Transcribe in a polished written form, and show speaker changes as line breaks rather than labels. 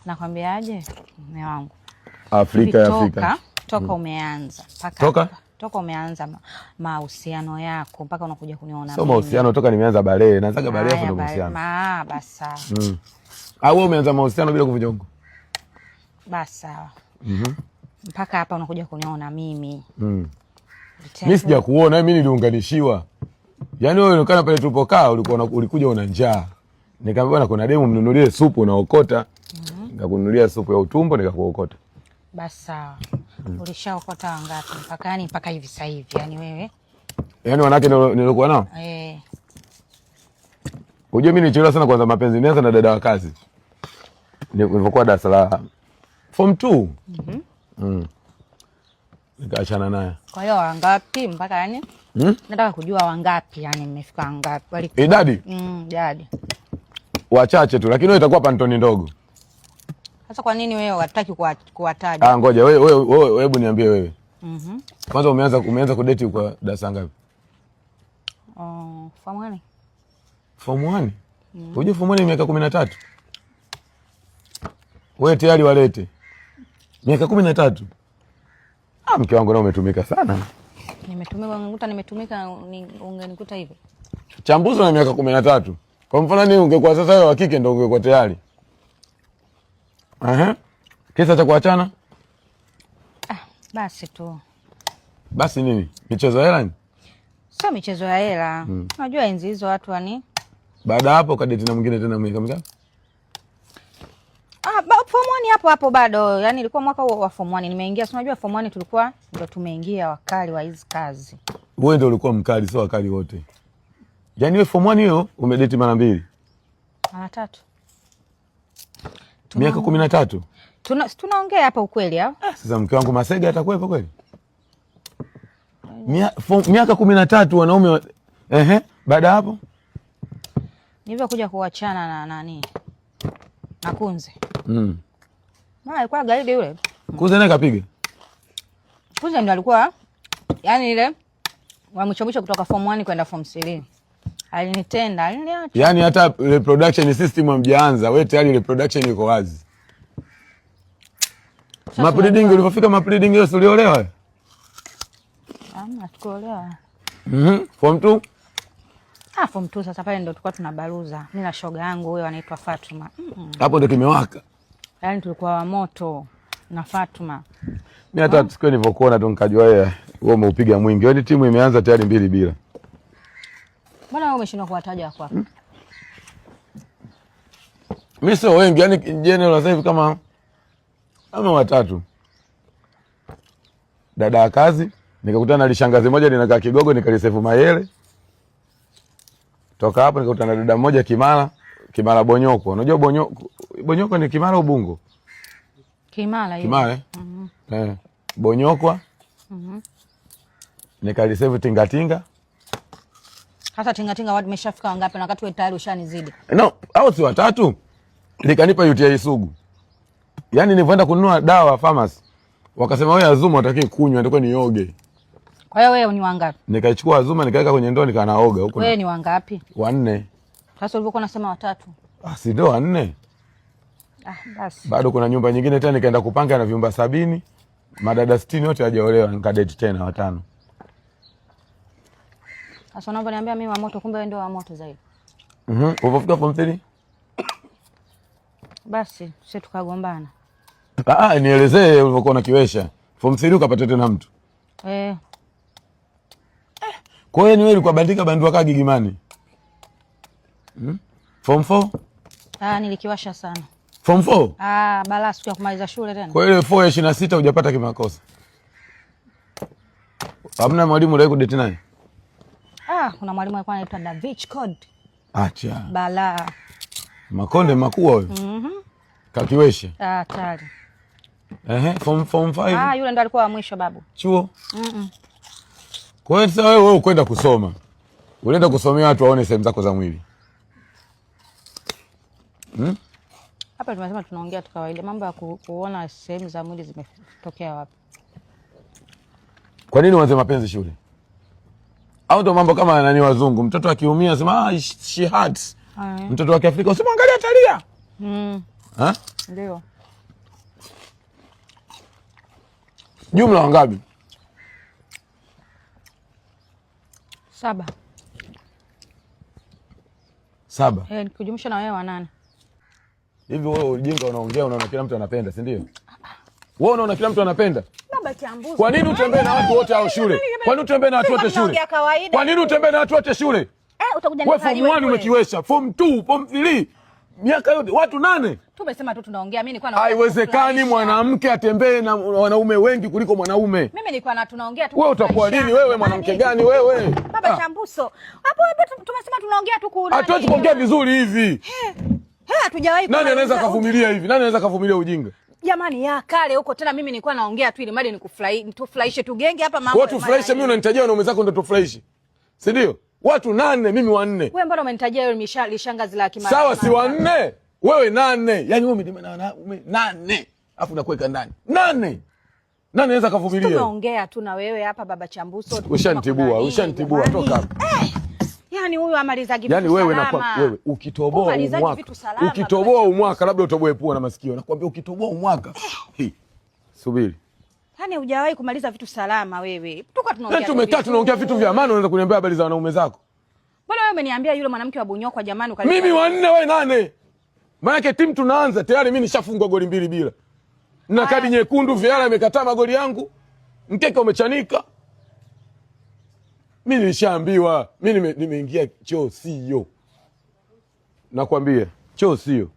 Nakwambiaje mume wangu,
Afrika ya
toka,
Afrika
toka umeanza mpaka
Toka?
Toka umeanza mahusiano yako mpaka unakuja kuniona
Sio
mimi.
Mahusiano, toka nimeanza balehe. Naanzaga balehe afu
Haya,
ndo mahusiano.
Basi sawa.
Au wewe umeanza mahusiano bila kuvunja ungo?
Basi sawa. Mpaka hapa unakuja kuniona mimi.
Mimi sijakuona, mimi niliunganishiwa. Yaani wewe ulionekana pale tulipokaa ulikuja una njaa. Nikamwambia bwana, kuna demu mnunulie supu unaokota. Nikakununulia supu ya utumbo nikakuokota.
Basi sawa. Ulishaokota wangapi? Mpaka yani mpaka hivi sasa hivi. Yani wewe.
Yaani wanawake nilikuwa nao?
Eh.
Unajua mimi nilichelewa sana kuanza mapenzi. Nilianza na dada wa kazi. Nilipokuwa darasa la form 2. Nikaachana naye.
Kwa hiyo wangapi mpaka yani? Nataka kujua wangapi yani mmefika wangapi?
Idadi?
Idadi.
Wachache tu, lakini wewe itakuwa pantoni ndogo.
Sasa kwa nini wewe hutaki kuwataja?
Ah, ngoja wewe, wewe, wewe, hebu niambie wewe. Kwanza umeanza kudate kwa darasa ngapi?
Oh, form 1.
Form 1? Unajua form 1 ni miaka 13. Wewe tayari walete. Miaka 13. Ah, mke wangu na umetumika sana.
Nimetumika, ungekuta nimetumika, ungenikuta hivi.
Chambuzo na miaka 13. Kwa mfano ni ungekuwa sasa wewe wa kike ndio ungekuwa tayari. Aha. Kisa cha kuachana?
Ah, basi tu.
Basi nini? Michezo ya hela ni?
Sio michezo ya hela. Unajua enzi hizo watu yani.
Baada hapo ukadate na mwingine tena miaka mingapi?
Ah, form 1 hapo hapo bado. Yaani ilikuwa mwaka huo wa form 1 nimeingia. Si unajua form 1 tulikuwa ndio tumeingia wakali wa hizi kazi.
Wewe ndio ulikuwa mkali, sio wakali wote. Yaani wewe form 1 hiyo umedate mara 2.
Mara 3.
Miaka 13.
Tunaongea hapa ukweli au?
Ah, sasa mke wangu Masega atakuwepo kweli? Miaka 13 wanaume ehe, baada hapo
nilivyokuja kuachana na nani? Na Kunze. Maana alikuwa gaidi yule.
Kunze naye kapiga.
Kunze ndio alikuwa yani ile wa mwisho mwisho kutoka form 1 kwenda form 3. Alinitenda, aliniacha.
Yaani hata reproduction system hamjaanza, wewe tayari reproduction iko wazi.
Sasa
Mapleading,
unajua
ulipofika mapleading hiyo uliolewa?
Hamna, tukuolewa.
Form 2?
Ah, form 2 sasa pale ndio tulikuwa tunabaruza. Mimi na shoga yangu huyo anaitwa Fatuma.
Hapo ndio kimewaka.
Yaani tulikuwa wa moto na Fatuma.
Mimi hata siku nilivyokuona tu nikajua wewe umeupiga mwingi. Yaani timu imeanza tayari 2-2.
Mbona wewe umeshindwa kuwataja kwako?
Mimi sio wengi, yaani general sasa hivi kama watatu. Dada wa kazi, nikakutana na lishangazi moja linakaa Kigogo, nikalisefu mayele. Toka hapo nikakutana na dada mmoja Kimara, Kimara Bonyoko. Unajua Bonyoko ni Kimara Ubungo?
Kimara hiyo.
Kimara, eh? Bonyokwa. Nikalisefu tingatinga.
Hata tingatinga watu wameshafika wangapi na wakati wewe tayari ushanizidi?
No, hao si watatu. Likanipa UTI sugu. Yaani nilipoenda kununua dawa pharmacy, wakasema wewe Azuma hutaki kunywa, ndio nioge.
Kwa hiyo wewe ni wangapi?
Nikaichukua Azuma nikaweka kwenye ndoo nikawa naoga huko.
Wewe ni wangapi?
4.
Sasa ulivyokuwa unasema watatu.
Ah, si ndio 4?
Ah, basi.
Bado kuna nyumba nyingine tena nikaenda kupanga na vyumba 70, madada 60 wote hawajaolewa, nikadate tena 5.
Sasa unavyoniambia mimi wa moto, kumbe wewe ndio wa moto zaidi.
Ulipofika form 3?
Basi, sisi tukagombana.
Ah, nielezee ulivyokuwa unakiwesha. Form 3 ukapata tena mtu. Kwa hiyo ni wewe ulikuwa bandika bandua kaa gigimani. Form 4?
Ah, nilikiwasha sana.
Form 4?
Ah, balaa siku ya kumaliza shule tena.
Kwa hiyo ile 4 ya 26 hujapata kimakosa. Hamna mwalimu uliwahi kudate naye?
Ah, kuna mwalimu alikuwa anaitwa Davich Code.
Acha.
Balaa.
Makonde makubwa huyo. Kakiweshe.
Ah, hatari.
Ehe, form 5.
Ah, yule ndo alikuwa wa mwisho babu.
Chuo? Kwa hiyo sasa wewe ukwenda kusoma. Ulienda kusomea watu waone sehemu zako za mwili.
Hapa tumesema tunaongea tu kawaida, mambo ya kuona sehemu za mwili zimetokea wapi.
Kwa nini uanze mapenzi shule? Au ndo mambo kama nani wazungu, mtoto akiumia sema, she hurts. Mtoto wa Kiafrika usimwangalie atalia. Ha?
Ndio.
Jumla wangapi?
7.
7.
Eh, nikujumlisha na wewe 8.
Hivi wewe ujinga unaongea unaona kila mtu anapenda, si ndio? Wewe unaona kila mtu anapenda?
Baba Chambuso.
Kwa nini utembee na watu wote hao shule? Kwa nini utembee na watu wote shule? Kwa nini utembee na watu wote shule?
Eh, utakuja
Wewe form 1 umekiwesha, form 2, form 3. Miaka yote watu 8.
Tumesema tu tunaongea, mimi nilikuwa na
Haiwezekani mwanamke atembee na wanaume wengi kuliko mwanaume.
Mimi nilikuwa na tunaongea tu.
Wewe utakuwa lini wewe mwanamke gani wewe?
Baba Chambuso. Hapo hapo tumesema tunaongea tu kuna.
Hatuwezi kuongea vizuri hivi.
Hatujawahi.
Nani anaweza kuvumilia hivi? Nani anaweza kuvumilia ujinga?
Jamani ya kale huko tena mimi nilikuwa naongea tu ili mali nikufurahishe tu genge hapa mambo.
Wewe tufurahishe, mimi unanitajia wanaume zako ndio tufurahishe. Si ndio? Watu 8 mimi 4.
Wewe mbona umenitajia yule lishangazi la kimara?
Sawa, si 4. Wewe 8. Yaani wewe umedema 8. Alafu nakuweka ndani. 8. Nani anaweza kuvumilia?
Tumeongea tu na wewe hapa baba Chambuso.
Ushanitibua, ushanitibua toka hapa.
Yaani huyu amalizagi vitu
Yaani wewe na wewe ukitoboa umwaka. Ukitoboa umwaka labda utoboe pua na masikio. Nakwambia ukitoboa umwaka. Subiri.
Yaani hujawahi kumaliza vitu salama wewe. Tuko tunaongea.
Tumekaa tunaongea vitu vya maana, unaweza kuniambia habari za wanaume zako.
Mbona wewe umeniambia yule mwanamke wa Bunyokwa jamani ukali.
Mimi 4 wewe 8. Maana timu tunaanza tayari mimi nishafungwa goli 2 bila. Na kadi nyekundu, Viara imekataa magoli yangu. Mkeka umechanika. Mimi nilishaambiwa, mimi nimeingia choo sio. Nakwambia, choo sio.